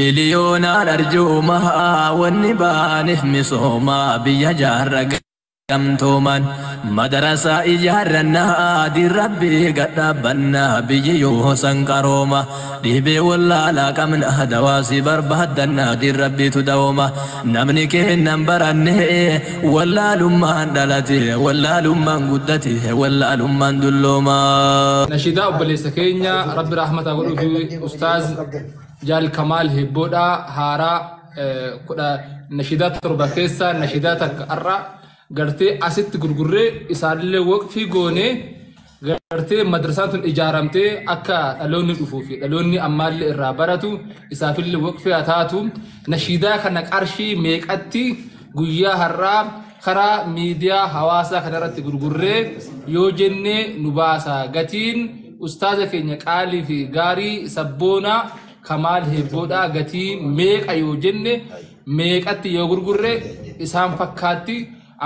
Miliyoonaan arjoomaa wanni baaniif misoomaa biyya jaarra gamtooman madarasaa ijaarrannaa dirrabbii gadhaabbannaa biyyi yoo san qarooma dhibee wallaalaa qabna dawaasi barbaaddannaa dirrabbiitu da'ooma namni kennan baranne wallaalummaan dhalate wallaalummaan guddate wallaalummaan dullooma. Nashiidaa obboleessa keenya Rabbi rahmata godhuu fi Ustaaz Jaal Kamaal Hibboodhaa haaraa kudha nashiidaa 7 keessaa nashiidaa takka har'a gartee asitti gurgurree isaallee waqfii goonee gartee madrasaan tun ijaaramtee akka dhaloonni dhufuu fi dhaloonni ammaallee irraa baratu isaafillee waqfii haa taatu. Nashiidaa kana qarshii meeqatti guyyaa har'aa karaa miidiyaa hawaasaa kanarratti gurgurree yoo jennee nu baasa. Gatiin ustaaza keenya qaalii fi gaarii sabboonaa Kamaal Hibboodhaa gatii meeqa yoo jenne meeqatti yoo gurgurre isaan fakkaatti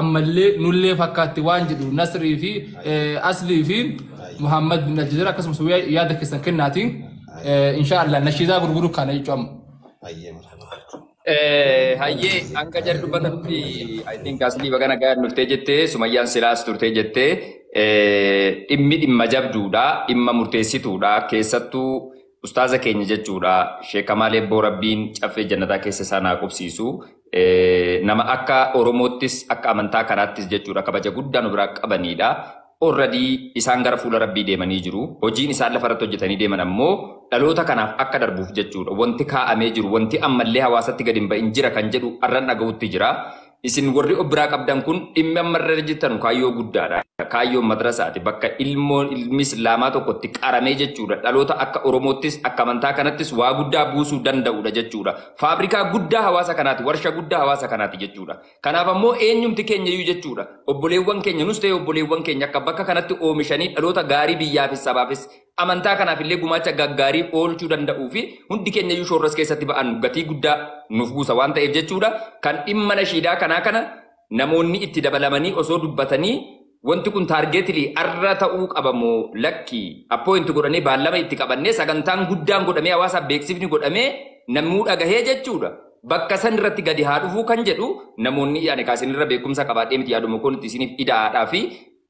ammallee nullee fakkaatti waan jedhu Nasrii fi Aslii fi Muhammad bin Aljazeera akkasumas yaada keessan kennaati. Inshaallah nashiidaa gurguruu kana jechuun amma. Hayyee hanga jarri dubbatanitti I think Aslii baga nagaan dhuftee jettee Sumayyaan silaas turtee jettee dhimmi dhimma jabduudha dhimma murteessituudha keessattuu ustaaza keenya jechuudha Sheek Kamaal Ebboo Rabbiin caffee jannataa keessa isaan haa qubsiisu. Nama akka Oromoottis akka amantaa kanaattis jechuudha kabaja guddaa nu biraa qabanidha. Already isaan gara fuula Rabbii deemanii jiru. Hojiin isaan lafa irratti hojjetanii deeman ammoo dhaloota kanaaf akka darbuuf jechuudha. Wanti kaa'amee jiru, wanti ammallee hawaasatti gadi hin ba'in jira kan jedhu arran dhaga'utti jira. Isin warri of biraa qabdan kun dhimmi amma irra jirtan kaayyoo guddaadha. Kaayyoon madrasaati. Bakka ilmoon ilmi Islaamaa tokkotti qaramee jechuudha. Dhaloota akka Oromoottis akka amantaa kanattis waa guddaa buusuu danda'udha jechuudha. Faabrikaa guddaa hawaasa kanaati. Warsha guddaa hawaasa kanaati jechuudha. Kanaaf ammoo eenyumti keenya iyyuu jechuudha. Obboleewwan keenya nus ta'e obboleewwan keenya akka bakka kanatti oomishanii dhaloota gaarii biyyaafis sabaafis amantaa kanaaf illee gumaacha gaggaarii oolchuu danda'uu fi hundi keenya iyyuu shoorras keessatti ba'an gatii guddaa nuuf buusa waan ta'eef jechuudha. Kan dhimma nashiidaa kanaa kana namoonni itti dabalamanii osoo dubbatanii wanti kun taargeetilii arra ta'uu qabamoo lakki appointi godhanii baallama itti qabannee sagantaan guddaan godhamee hawaasaaf beeksifni godhamee namuu dhagahee jechuudha. Bakka san irratti gadi haa dhufuu kan jedhu namoonni yaani kaasinirra beekumsa qabaadhee miti yaaduma kun itti isiniif idaadhaa fi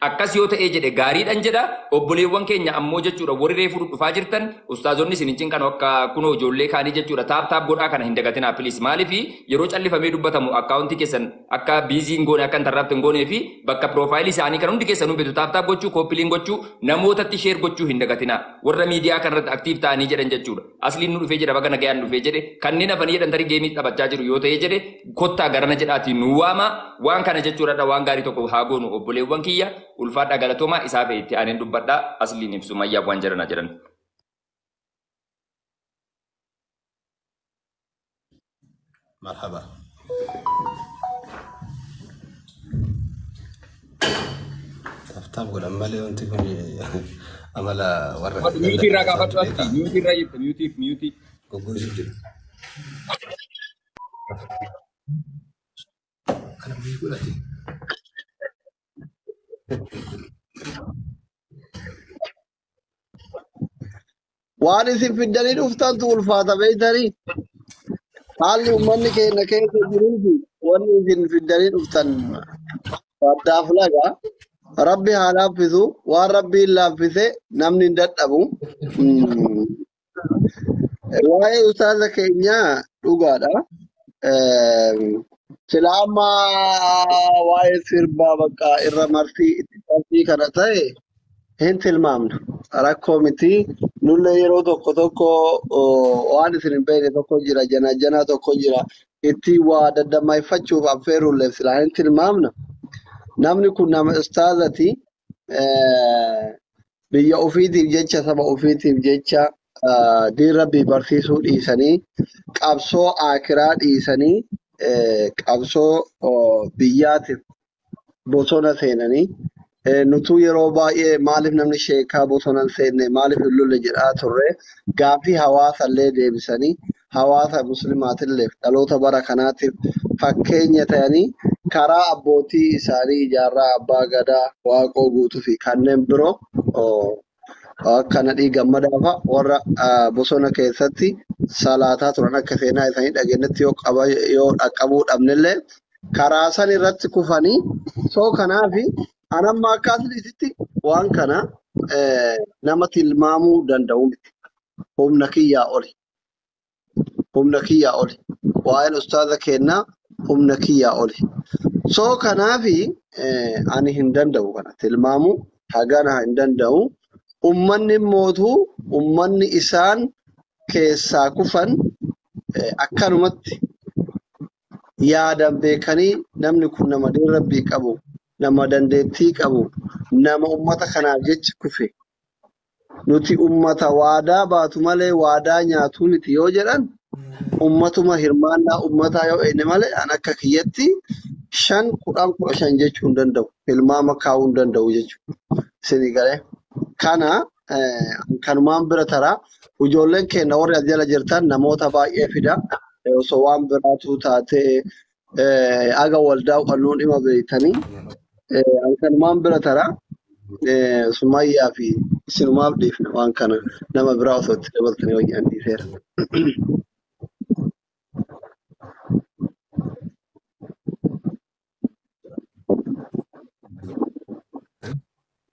akkas yoo ta'ee jedhe gaariidhan jedha. Obboleewwan keenya ammoo jechuudha warri reefu dhufaa jirtan ustaazonni isin hin cinqan akka kunoo ijoollee kaanii jechuudha taap taap godhaa kana hin dagatinaa please. Maaliif yeroo callifamee dubbatamu akkaawuntii keessan akka biizii hin goone akka intarraapti hin goonee fi bakka piroofaayilii isaanii kan hundi keessan hubetu taap taap gochuu kooppiliin gochuu namootatti sheer gochuu hin dagatinaa warra miidiyaa kanarratti aktiif ta'anii jedhan jechuudha. Asliin nu dhufee jedha baga nagayaan dhufee jedhe kanneen hafanii jedhan tarii geemii taphachaa jiru yoo ta'ee jedhe kottaa garana jedhaatii nu waama waan kana jechuudha waan gaarii tokko haa goonu obboleewwan kiyya ulfaadhaa galatoomaa isaa fe'e itti aaneen dubbadhaa Asliin ibsu mayyaaf waan jedhana jedhan. Marhaba. Tap godhan malee wanti kun amala warra Miyuutii irraa gaafadhu asli miyuutii irraa jirta miyuutiif miyuutii. Goggogsuu jiru. Kana miyuu godhate. Waan isin fiddanii dhuftantu ulfaata beektanii haalli uummanni keenya keessa jiruu fi wanni isin fiddanii dhuftan addaaf laga. Rabbi haa laaffisu waan rabbiin laaffise namni hin dadhabu. Waa'ee ustaaza keenyaa dhugaadha. Sila amma waa'ee sirbaa bakka irra marsii itti marsii kana ta'e hin tilmaamnu. Rakkoo miti. Nullee yeroo tokko tokko waan isin hin beekne tokko jira jana jana tokko jira. Itti waa daddammayfachuuf affeeruullee sila hin tilmaamna. Namni kun nama ustaazati. Biyya ofiitiif jecha saba ofiitiif jecha diin rabbii barsiisuu dhiisanii qabsoo akiraa dhiisanii qabsoo biyyaatiif bosona seenanii nutuu yeroo baay'ee maaliif namni sheekaa bosona hin seenne maaliif hin lolle jedhaa turre gaaffii hawaasallee deebisanii hawaasa muslimaatillee dhaloota bara kanaatiif fakkeenya ta'anii karaa abbootii isaanii ijaarraa abbaa gadaa waaqoo guutuu fi kanneen biroo akka nadhii gammadaa fa'a warra bosona keessatti Salaataa turan akka seenaa isaanii dhageenyatti yoo qaba yoo dhaqqabuu dhabnellee karaa san irratti kufanii soo kanaafi anamma akka asliititti waan kana nama tilmaamuu danda'u miti. Humna kiyyaa oli. Humna kiyyaa oli. Waa'een ustaaza kennaa humna kiyyaa oli. Soo kanaafi ani hin danda'u kana tilmaamuu hagana hin danda'u. Ummanni mootuu ummanni isaan keessaa kufan akkanumatti yaadan beekanii namni kun nama rabbii qabu, nama dandeettii qabu, nama ummata kanaaf jecha kufe. Nuti ummata waadaa baatu malee waadaa nyaatu miti yoo jedhan ummatuma hirmaannaa ummataa yoo eenye malee an akka kiyyatti 5 10 15 jechuu hin danda'u. Tilmaama kaa'uu hin danda'u jechuudha. Isinii galee. Kana kanumaan bira taraa ijoolleen keenya warri as jala jirtan namoota baay'ee fida. Osoo waan biraatu taatee aga waldaa qalluun dhima beektanii kanumaan bira taraa Sumayyaa fi isinumaaf dhiifne waan kana nama biraa osoo itti dabaltanii wayyaa dhiiseera.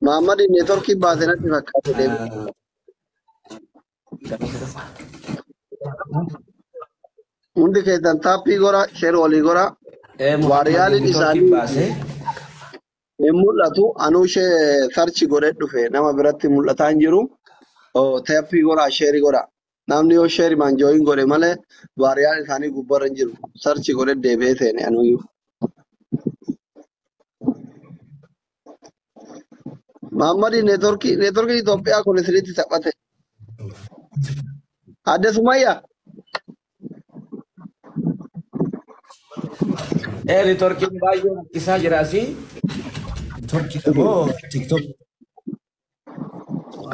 Mahammad neetworkii baasee natti fakkaate deemu. Hundi keessan taappii gora, sheer walii gora, waariyaaliin isaanii hin mul'atu. Anuu ishee sarchi godhee dhufe nama biratti mul'ataa hin jiru. Taappii gora, sheerii gora. Namni yoo sheerii maanjooyin godhe malee waariyaan isaanii gubbarra hin jiru. Sarchi godhee deebi'ee seene anuyyuu. Mahammad neetworkii Itoophiyaa kun isinitti taphate. Adde Sumayyaa. Neetworkiin baay'ee isaa jira asii. Neetworkii moo TikTok?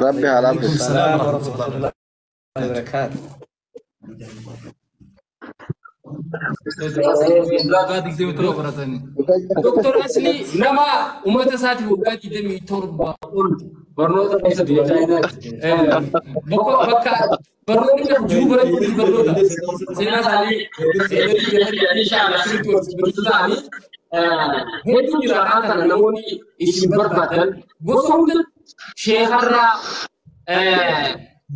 Rabbi haa laaffisu. Salaam warahmatullahi wabarakaatuh. Waggaa 27 baratanii. Doktor Asli nama uummata isaatiif waggaa 27 ol barnoota keessatti bakka barnoonni kan jiru barachuun barnoota seenaa isaanii seenaa inshallah sirriitti wal barsiisuu ta'anii hedduu jira kana namoonni isin barbaadan gosa hunda sheekarraa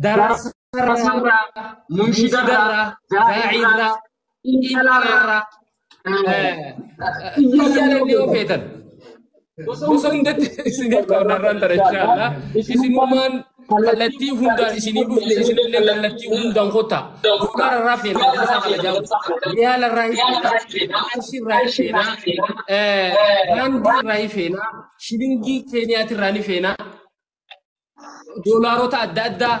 darasarraa munshidarraa daa'iirraa intalarraa iyyaallee yoo feetan gosa hundatti isiniif qabnarraan tara inshallah isinummaan kallattii hundaan isinii dhufne isinillee kallattii hundaan kottaa doolaararraa feena isaa kana jaamu riyaalarraa feena qarshiirraa feena raandiirraa feena shilingii keeniyaatirraa ni feena doolaarota adda addaa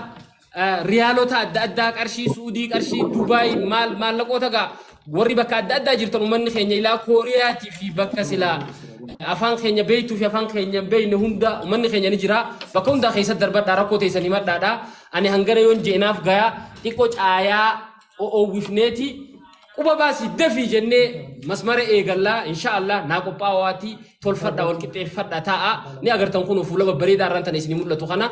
riyaalota adda addaa qarshii suudii qarshii dubaay maal maallaqoota gaa warri bakka adda addaa jirtan uummanni keenya ilaa kooriyaatii fi bakka silaa afaan keenya beektuu fi afaan keenya hin beekne hunda uummanni keenya ni jira bakka hundaa keessatti darbadhaa rakkoo teessanii madhaadha ani hangana yoon jeenaaf gayaa xiqqoo caayaa oowwifneeti quba baasii dafii jennee masmara eegallaa inshaallah naa qophaa'awaati tolfadhaa wal qixxeeffadhaa taa'a ni agartan kun fuula babbareedaa irraan tana isinii mul'atu kana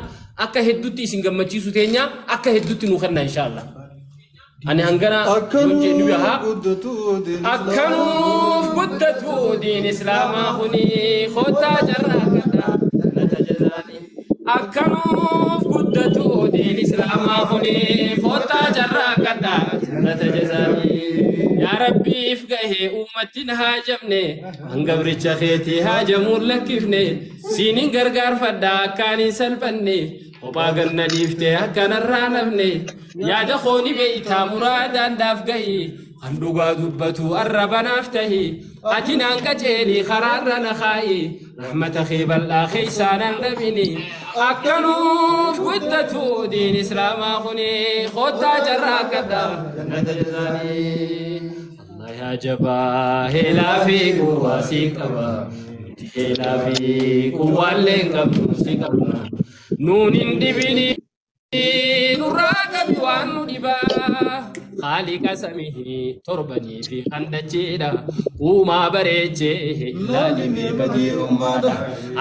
akka hedduutti isin gammachiisu teenya akka hedduutti nuu kenna inshaallah. Ani hangana yoon jennu yaha akkanuuf guddatu diin islaamaa kuni kottaa jarraa kadhaa jannata jazaani akkanuuf guddatu diin islaamaa kuni kottaa jarraa kadhaa jannata jazaani yaa rabbiif gahee uummattiin haajamne hangabricha keetii haajamuun lakkifne siinin gargaarfadhaa akkaan hin salphanne kophaa ganna dhiiftee akkanarraa nafne yaada kooni beeytaa muraadaan daaf gahi kan dhugaa dubbatu arraba naaf tahi ati naan qaceelii karaarra na kaa'i rahmata kee bal'aa keessaa nan dhabini akkanuuf guddatu diin islaamaa kuni kottaa jarraa kadhaa jannata jazaanii. Allah yaa jabaa heelaa fi quwwaa sii qaba nuti heelaa fi quwwaallee hin qabnu sii qabna nuun hin dhibini nurraa qabi waan nu dhibaa. Haaliqa samii torbanii fi handachiidha. Uumaa bareechee ilaalimee badii ummaadha.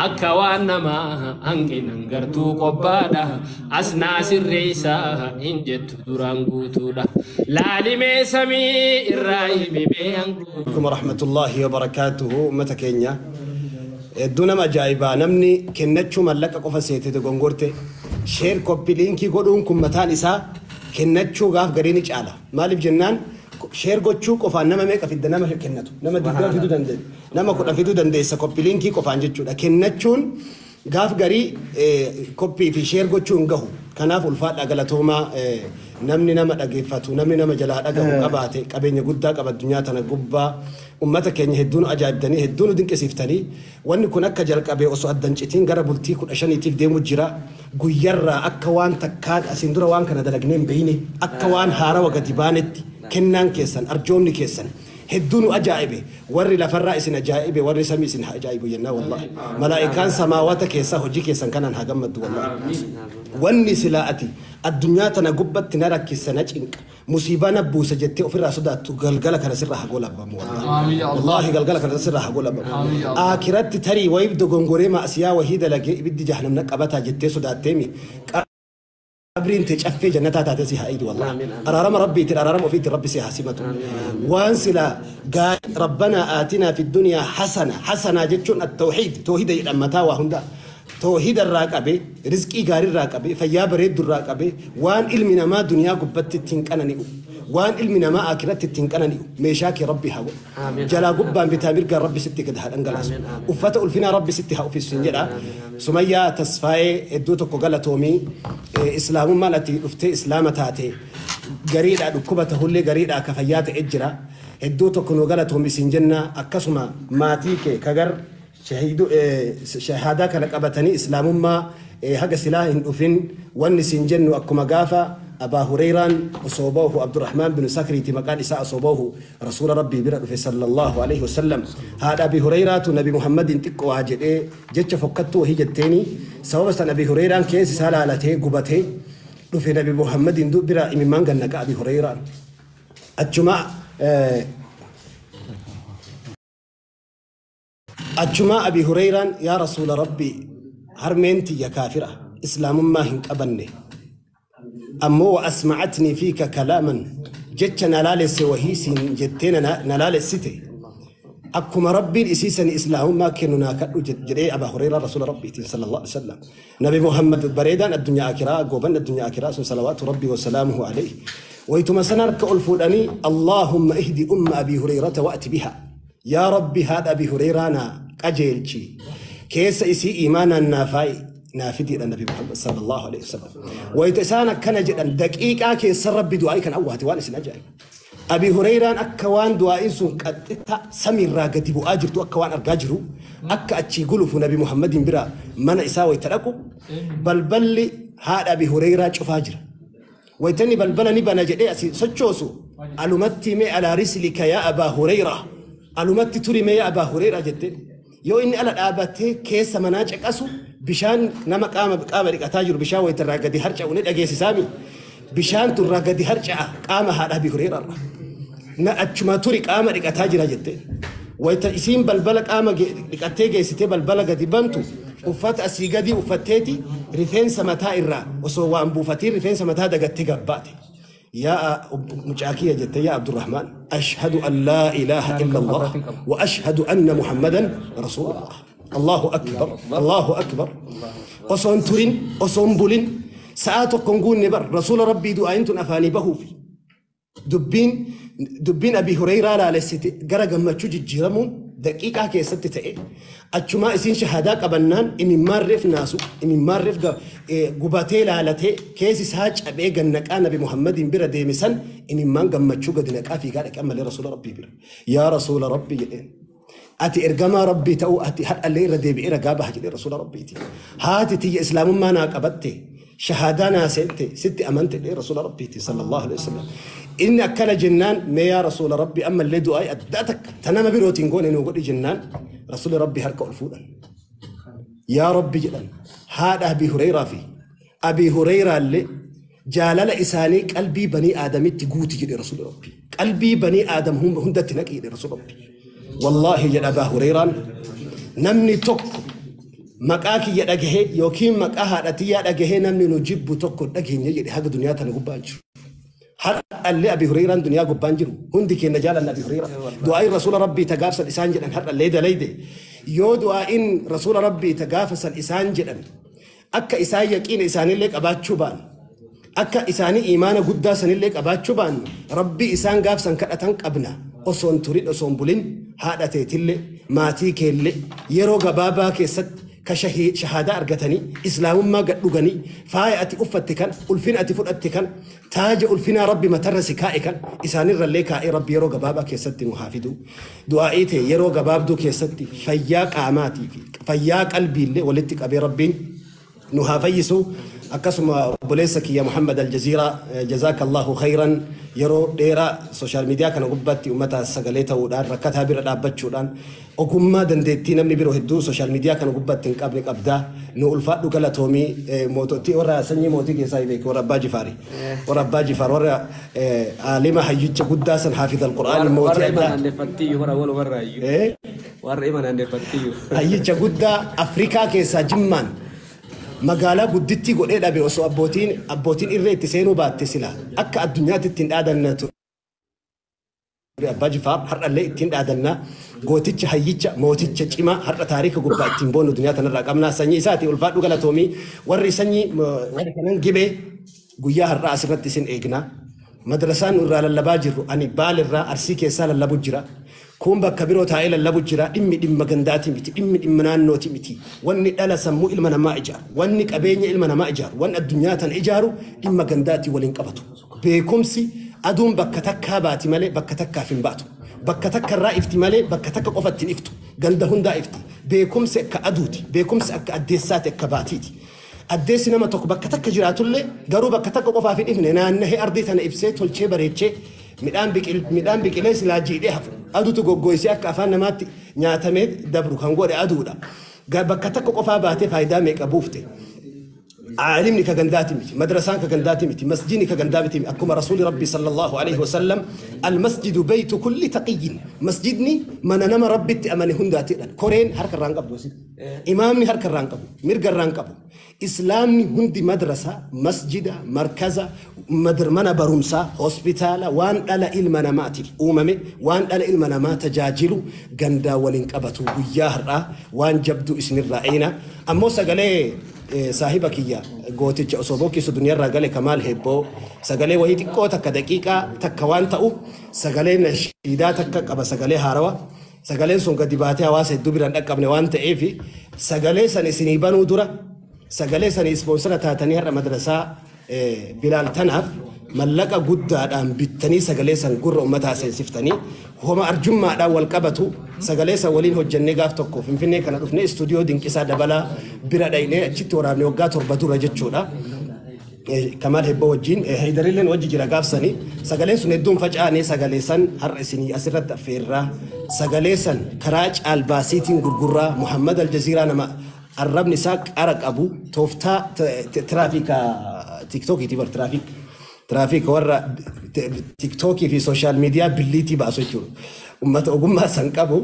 Akka waan namaa hanqinan gartuu qophaadha. Asnaa sirreessaa hin jettu duraan guutuudha. Laalimee samii irraa himimee hanguu. عليكم ورحمة الله وبركاته متى كينيا دون ما جايبا نمني كنتشو ملك قفا سيتي دغونغورتي شير كوبي لينكي غودون كم متان إسا كنتشو غاف غريني چالا مالف جنان شير gochuu qofaan nama meeqa fidda nama kennatu nama 20 fiduu dandeessa nama 10 fiduu dandeessa koppii liinkii qofaan jechuudha kennachuun gaaf garii koppii fi sheer gochuu hin gahu kanaaf ulfaadha galatoomaa namni nama dhageeffatu namni nama jalaa dhagahu qabaate qabeenya guddaa qaba addunyaa tana gubbaa ummata keenya hedduun ajaa'ibdanii hedduun dinqisiiftanii wanni kun akka jalqabee osoo addan citiin gara bultii 15tiif deemu jira guyyarraa akka waan takkaa asiin dura waan kana dalagnee hin beeyne akka waan haarawa gadi baanetti kennaan keessan arjoomni keessan hedduun ajaa'ibe warri lafarraa isin ajaa'ibe warri samii isin haa ajaa'ibu jennaa wallahi malaa'ikaan samaawata keessaa hojii keessan kanaan haa gammaddu wallahi wanni silaa ati addunyaa tana gubbatti na rakkisa na cinqa musiibaa na buusa jettee ofirraa sodaattu galgala kana sirraa haa goolabamu wallahi wallahi galgala kana sirraa haa goolabamu aakiratti tarii wayib dogongoree maasiyaa wahii dalagee ibiddi jahannam na qabataa jettee sodaatteemi qabriin tee caffee jannataa taatee si haa iidu wallahi araarama rabbiitiin araarama ofiitiin rabbi si haa simatu waan silaa rabbanaa aatinaa fi dunyaa hasana hasanaa jechuun attawxiid toohida jedhamataa waa hundaa toohida irraa qabe rizqii gaarii irraa qabe fayyaa bareeddu irraa qabe waan ilmi namaa duniyaa gubbatti ittiin qanani'u waan ilmi namaa akiratti ittiin qanani'u meeshaa kee rabbi haa godhu jalaa gubbaan bitaa mirgaan rabbi sitti gad haa dhangalaasu uffata ulfinaa rabbi sitti haa uffisu hin jedha Sumayyaa Tasfaayee hedduu tokko galatoomii islaamummaan ati dhuftee islaama taate gariidhaa dhukkuba tahullee gariidhaa ka fayyaa ta'e jira hedduu tokko nu galatoomi isin jenna akkasuma maatii kee kagar shahaadaa kana qabatanii islaamummaa haga silaa hin dhufin wanni isin jennu akkuma gaafa أبا هريرة أصوبه عبد الرحمن بن سكري مكان إساء أصوبه رسول ربي بن صلى الله عليه وسلم هذا أبي هريرة نبي محمد تقوى جد جت فكته وهي جتني سواء أبي هريرة كيس سال على ته قبته في نبي محمد دبر إمام جنك أبي هريرة الجماعة أبي هريرة يا رسول ربي هرمنتي يا كافرة إسلام ما هنك أبني أمو أسمعتني فيك كلاما جت نلالس وهيس جتنا نلالس ستي أكما ربي الإسيسا إسلام ما كانوا ناكلوا جري أبا هريرة رسول ربي صلى الله عليه وسلم نبي محمد بريدان الدنيا أكرا قوبان الدنيا أكرا صلوات ربي وسلامه عليه ويتم سنرك الفلاني اللهم اهدي أم أبي هريرة وأت بها يا ربي هذا أبي هريرة أنا أجيلتي كيس إسي إيمانا نافاي نافدي النبي محمد صلى الله عليه وسلم ويتسانا كان جدا دقيقة كيس ربي دعائي كان أوهاتي وأنا سنجاي أبي هريرة أكوان دعائي سن قد سمير راقتي بأجرتو أكوان أرقاجرو أكا أتشي قلو في نبي محمد برا من إساوي تركو بل بل هذا أبي هريرة شفاجر ويتني بل بل نبا نجدي أسي سجوسو ألومتي مي على رسلك يا أبا هريرة ألومتي تري مي يا أبا هريرة جدين يو إني ألا أبتي كيس مناجك أسو بشان نما قام قام أتاجر بشان ويتراجدي هرجع ونيد أجيس سامي بشان تراجدي هرجع قام هذا أبي هريرة نا أتشما توري قام أتاجر جدين ويتأسين بلبلك قام أتيجي ستة بلبلك دي بنتو وفات أسيجدي وفتاتي رفين سمتها الرا وسوا أنبو فتير رفين سمتها دقت تجباتي يا مجاكية جت يا عبد الرحمن أشهد أن لا إله إلا الله وأشهد أن محمدا رسول الله الله أكبر الله أكبر أصون تورين أصون بولين ساعات كونغون نبر رسول ربي دعاء أنتم أفاني بهوفي دبين أبي هريرة لا لست جرج ما تشوج الجرمون دقيقة كيست تأ أتشما إسين شهادة قبلنا إني معرف ناسو إني معرف جباتي لالته كيس ساج أبي جنك أنا بمحمد بير ديمسن إني ما جم تشوج دينك أفي قالك أما لرسول ربي بير يا رسول ربي جدين أتي إرجما ربي تأو أتي حق اللي ردي بإير جابه جدي رسول ربي تي هاتي تي إسلام ما أنا قبضتي شهادة ناس ستي أمنت لرسول ربي تي صلى الله عليه وسلم إن أكل جنان ما يا رسول ربي أما اللي دعاء أدتك تنام بروتين قول إنه قول جنان رسول ربي هركع الفولا يا ربي جدا هذا أبي هريرة في أبي هريرة اللي Jaalala isaanii qalbii banii aadamitti guuti jedhe Rasuulli Rabbi. Qalbii banii aadam hundatti naqi jedhe Rasuulli Rabbi. Wallaahi jedha Abaa Hureeraan namni tokko maqaa kiyya dhagahee yookiin maqaa haadha tiyyaa dhagahee namni nu jibbu tokko dhageenye jedhe haga duniyaa tana gubbaa jiru. Har'allee Abi Hureeraan duniyaa gubbaan jiru. Hundi keenya jaalanna Abi Hureeraa. Du'aa'iin Rasuula Rabbii ta gaafsan isaan jedhan har'allee dalayde. Yoo du'aa'iin Rasuula Rabbii ta gaafasan isaan jedhan akka isaan yaqiina isaanillee qabaachuu ba'an akka isaanii imaana guddaa sanillee qabaachuu ba'an Rabbii isaan gaafsan kadhatan qabna osoon turin osoon bulin haadha teetillee maatii keellee yeroo gabaabaa keessatti ka shahaadaa argatanii islaamummaa gad dhuganii faaya ati uffatte kan ulfina ati fudhatte kan taaja ulfinaa Rabbi matarra si kaa'e kan isaanirrallee kaa'ee Rabbi yeroo gabaabaa keessatti nu haa fidu. Du'aa'ii ta'e yeroo gabaabduu keessatti fayyaa qaamaatii fi fayyaa qalbiillee walitti qabee Rabbiin nu haa fayyisu. Akkasuma obboleessa kiyya Muhammad Aljaziiraa jazaakallahu khayran yeroo dheeraa sooshaal miidiyaa kana gubbaatti uummata sagalee ta'uudhaan rakkataa bira dhaabbachuudhaan ogummaa dandeettii namni biroo hedduu sooshaal miidiyaa kana gubbaatti hin qabne qabdaa nu ulfaadhu galatoomii moototti warra sanyii mootii keessaa beeku warra abbaa jifaari warra abbaa jifaar warra aalima hayyicha guddaa san haafiz alqur'aan mootii Warra addaa iman warra wal warra iyyuu. Warra iman andeeffattiyyuu. Hayyicha guddaa Afrikaa keessaa Jimmaan magaalaa guddittii godhee dhabe osoo abbootiin irree itti seenuu baatte sila akka addunyaatti ittiin dhaadanna ture. Abbaa Jifaar har'allee ittiin dhaadannaa gooticha hayyicha mooticha cimaa har'a taarika gubbaa ittiin boonnu duniyaa tanarraa qabnaa sanyii isaati ulfaadhu galatoomii warri sanyii warri kanan gibee guyyaa har'aa asirratti isin eegnaa. Madrasaan nu irraa lallabaa jirru ani baalirraa arsii keessaa lallabu jira. Kun bakka biroo taa'ee lallabu jira. Dhimmi dhimma gandaati miti. Dhimmi dhimma naannooti miti. Wanni dhala sammuu ilma namaa ijaaru. Wanni qabeenya ilma namaa ijaaru. Wanni addunyaa tana ijaaru dhimma gandaati waliin qabatu. Beekumsi aduun bakka takkaa baati malee bakka takkaaf hin baatu. Bakka takka irraa ifti malee bakka takka qofatti hin iftu. Ganda hundaa ifti. Beekumsi akka aduuti. Beekumsi akka addeessaati akka baatiiti. Addeessi nama tokko bakka takka jiraatullee garuu bakka takka qofaaf hin ifne naannahee ardii tana ibsee tolchee bareechee midhaan biqilee silaa jiidhee hafu. Aduutu goggoysee akka afaan namaatti nyaatamee dabru kan godhe aduudha. Bakka takka qofaa baatee faayidaa meeqa buufte. Aalimni ka gandaati miti, madrasaan ka gandaati miti, masjidni ka gandaa miti. Akkuma Rasuuli Rabbi sallallahu alaihi wasallam almasjidu baytu kulli taqiyyin. Masjidni mana nama Rabbitti amane hundaatiidha. Koreen harka irraa hin qabdu asitti. Imaamni harka irraa hin qabu, mirga irraa hin qabu. Islaamni hundi madrasaa, masjida, markaza, mana barumsaa, hospitaala waan dhala ilma namaatiif uumame, waan dhala ilma namaa tajaajilu gandaa waliin qabatu guyyaa har'aa waan jabduu isinirraa eena. Ammoo sagalee saahiba kiyya gooticha osoo bokkisu duniyaarraa gale Kamaal Hebboo sagalee wayii xiqqoo takka daqiiqaa takka waan ta'u sagalee nashiidaa takka qaba sagalee haarawa. Sagaleen sun gadi baatee hawaasa hedduu biraan dhaqqabne waan ta'eef sagalee san isinii banuu dura sagalee sanii ispoonsara taatanii har'a madrasaa Bilaal tanaaf mallaqa guddaadhaan bittanii sagalee san gurra uummataa seensiftanii homa arjummaadhaan wal qabatu sagalee san waliin hojjennee gaaf tokko Finfinnee kana dhufnee istuudiyoo Dinqisaa Dabalaa bira dhaynee achitti waraabne waggaa 7 dura jechuudha. Kamaal Hebboo wajjin Haydarilleen wajji jira gaafsanii sagaleen sun hedduun faca'anii sagalee san har'a isinii asirratti affeerraa sagalee san karaa caalbaasiitiin gurgurraa Muhammad Aljaziiraa nama arrabni isaa qara qabu tooftaa tiraafiika tiktookiiti bar tiraafiika warra tiktookii fi sooshaal miidiyaa billiitii baasu jechuudha. Uummata ogummaa san qabu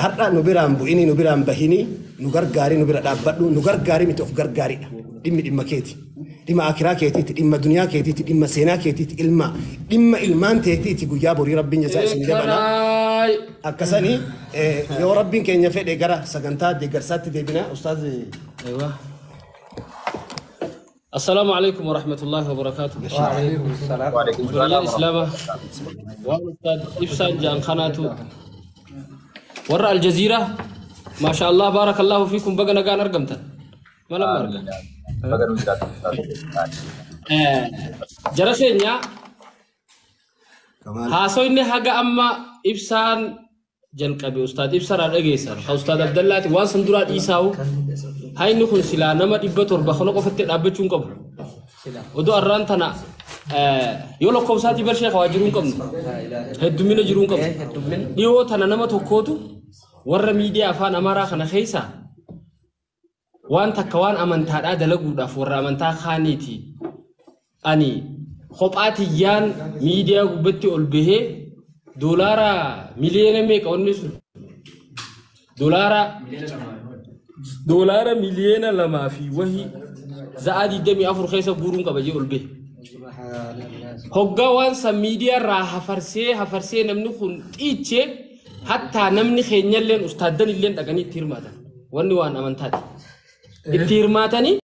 har'a nu biraan bu'inii nu biraan bahinii nu gargaarii nu bira dhaabbadhu nu gargaarii miti of gargaariidha. Dhimmi dhimma keeti. Dhimma akiraa keetiiti, dhimma duniyaa keetiiti, dhimma seenaa keetiiti, ilma dhimma ilmaan teetiiti guyyaa borii Rabbiin jazaa isin dabala. Akkasanii yoo Rabbiin keenya fedhe gara sagantaa deeggarsaatti deebina ustaaz. Assalaamu alaikum warahmatullahi wabarakatuh. Obboleeyyan Islaamaa waan ustaad ibsaan jaan kanaatu warra Aljaziiraa maasha Allah baarakallahu fiikum baga nagaan argamtan. Malam arga. Jara keenya haasoyni haga amma ibsaan jalqabe ustaad ibsarraa dhageessan ka ustaad Abdallaati waan san duraa dhiisaa'u hayni kun silaa nama 700 kana qofatti dhaabbachuu hin qabu. Odoo arraan tana yoo lakkoofsaatii barshee kawaa jiruu hin qabnu heddumina jiruu hin qabnu. Dhiyoo tana nama tokkootu warra miidiyaa afaan Amaaraa kana keessa waan takka waan amantaadhaa dalaguudhaaf warra amantaa kaaniiti. Ani kophaa tiyyaan miidiyaa gubbatti ol bahee doolaara miliyoona meeqa wanni sun doolaara miliyoona 2 fi wahii za'aa 24 keessa guuruun qaba jee ol bahe. Hoggaa waan san miidiyaa irraa hafarsee namni kun xiichee hattaa namni keenyalleen ustaaddan illeen dhaqanii itti hirmaatan. Wanni waan amantaati. Itti hirmaatanii.